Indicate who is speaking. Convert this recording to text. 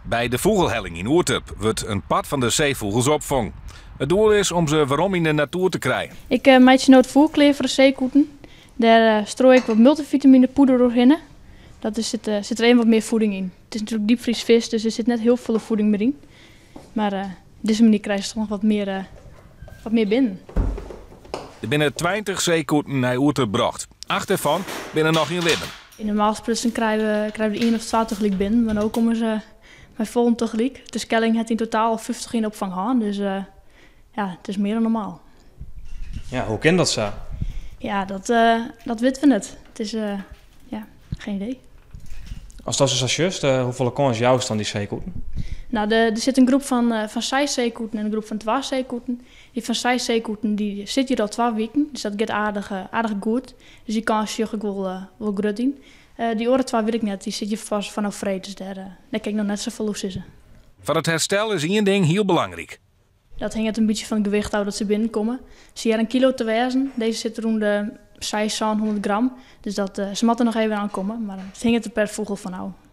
Speaker 1: By de Fûgelhelling yn Oerterp wurdt in part fan de seefûgels opfong. It doel is om se werom yn de natoer te krijen.
Speaker 2: Ik eh, meitsje no it foer klear foar de seekoeten. Dêr eh, strooi ik wat multivitamine poeder oerhinne. Dat is, sit, eh, sit der even wat mear voeding yn. It is natuerlik diepfriesfisk, dus der sit net hiel folle voeding mear yn. Mar uh, dizze manier krijst noch wat mear binnen.
Speaker 1: Der binne 20 seekoeten nei Oerterp brocht. Acht dêrfan binne noch yn libben.
Speaker 2: Yn normaal sprutsen krije we ien of twa tagelyk binnen, mar no komme se mei follen tagelyk. De Skelling hat yn totaal al 50 yn opfang hân, dus ja, it is mear dan normaal.
Speaker 3: Ja, hoe kin dat sa?
Speaker 2: Ja, dat witte we net. It is, ja, geen idee.
Speaker 3: As dat sa sjochst, hoefolle kâns joust dan dy seekoeten?
Speaker 2: No, der sit in groep fan seis seekoeten en in groep fan twa seekoeten. Dy fan seis seekoeten dy sit hjir al 2 wiken, dus dat giet aardich goed. Dus dy kâns sjoch ik wol grut yn. Dy oare twa wit ik net, dy sit hjir pas fanôf freed, dus dêr kin ik noch net safolle oer sizze.
Speaker 1: Foar it herstel is ien ding hiel belangryk.
Speaker 2: Dat hinget in bytsje fan it gewicht ôf dat se binnenkomme. Se ha in kilo te wêzen. Dizze sit rûn de 600, 700 gram. Dus se moatte noch even oankomme, mar it hinget der per fûgel fan ôf.